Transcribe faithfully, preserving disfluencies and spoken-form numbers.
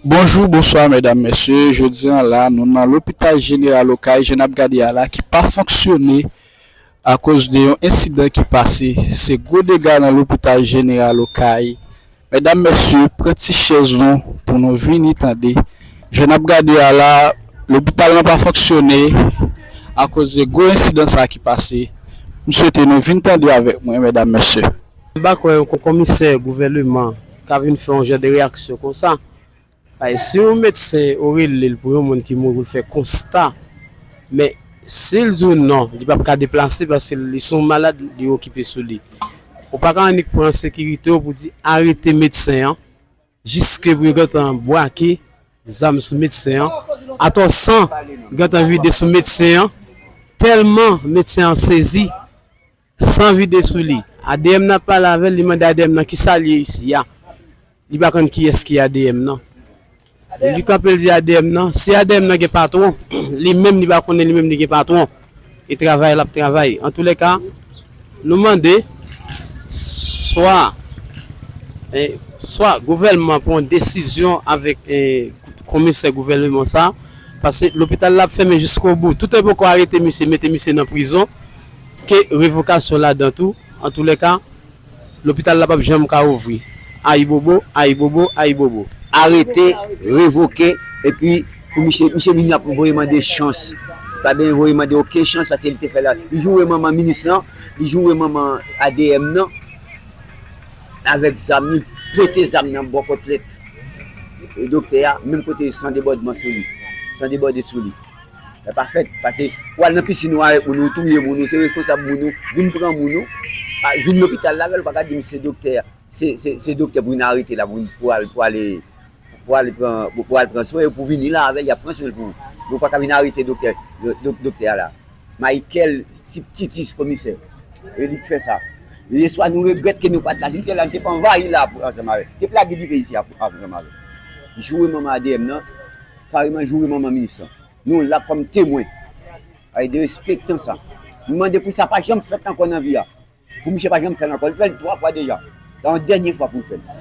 Bonjou, bonswa, medam, mesye. Jodi a la, nou nan lopital jeneral Okay, jan n ap gade a la, ki pa fonksyone akoz de yon ensidan ki pase. Se gwo dega nan lopital jeneral Okay. Medam, mesye, pran ti chèz nou pou nou vini tande. Jan n ap gade a la, lopital lan pa fonksyone akoz de gwo ensidan sa ki pase. M swete nou vin tande avèk mwen, medam, mesye. M pa kwè yon komisè gouvèneman ka vin fè yon jan de reyaksyon konsa. Paske si yon medsen ou rele l pou yon moun ki mouri, ou fè konsta, men si l di w non, li p ap ka deplase paske li se yon malad, li okipe sou li. Ou pa ka annik pran sekirite w pou di arete medsen an, jiske pou yo gentan brake zam sou medsen an. Atò san gentan vide sou medsen an, tèlman medsen an sezi, san vide sou li. A D M nan ap pale avè l, li mande A D M nan kisa l ye isi a. Li pa konn kiyès ki A D M nan. Li kanpe, l di A D M nan, si A D M nan gen patwon, li menm li pa konnen li menm li gen patwon. E travay l ap travay. Antoulèka, nou mande swa, eh, swa gouvènman pran yon desizyon avèk, eh, komisè gouvèneman sa, paske lopital la ap fèmen jiskobou. Toutan yo poko arete misye, mete misye nan prizon, ke revokasyon ladan tou. Antoulèka, lopital la p ap janm ka ouvri. Ayibobo, ayibobo, ayibobo. Arete, revoke, epi pou misye, misye vin ap voye mande chans. Pa bezwen voye mande okenn chans paske li te fè la. Li joure manman minis lan, li joure manman A D M nan, avèk zam, li pete zam nan bò kòtlèt doktè a, menm kote san debòdman sou li, san debòde sou li. Sa pa fèt, paske ou al nan pisin ou avèk moun, ou touye moun, ou se responsab moun, ou vin pran moun, ou a, vin lopital la, ou pa ka di m se doktè, se, se, se doktè pou vin arete la, pou, pou al, pou ale, pou al pran, pou, pou al pran swen, pou vini la avè l, y ap pran swen l pou ou. Ou pa ka vin arete doktè, do-, do-, doktè a la. Michael Tip-, Titus, komisè. E li k fè sa. Yèswa nou regrèt ke nou pa t la. Si n te la, n te pa anvayi la pou, ansanm avè l. Te plage dife isi a pou, ansanm avè l. Joure manman A D M nan, kareman joure manman minis lan. Nou la kòm temwen. Ay derespektan sa. Nou mande pou sa pa janm fèt ankò nan vi a. Pou misye pa janm fè l ankò. Li fè l twa fwa deja. Sa yon dènye fwa pou l fè l.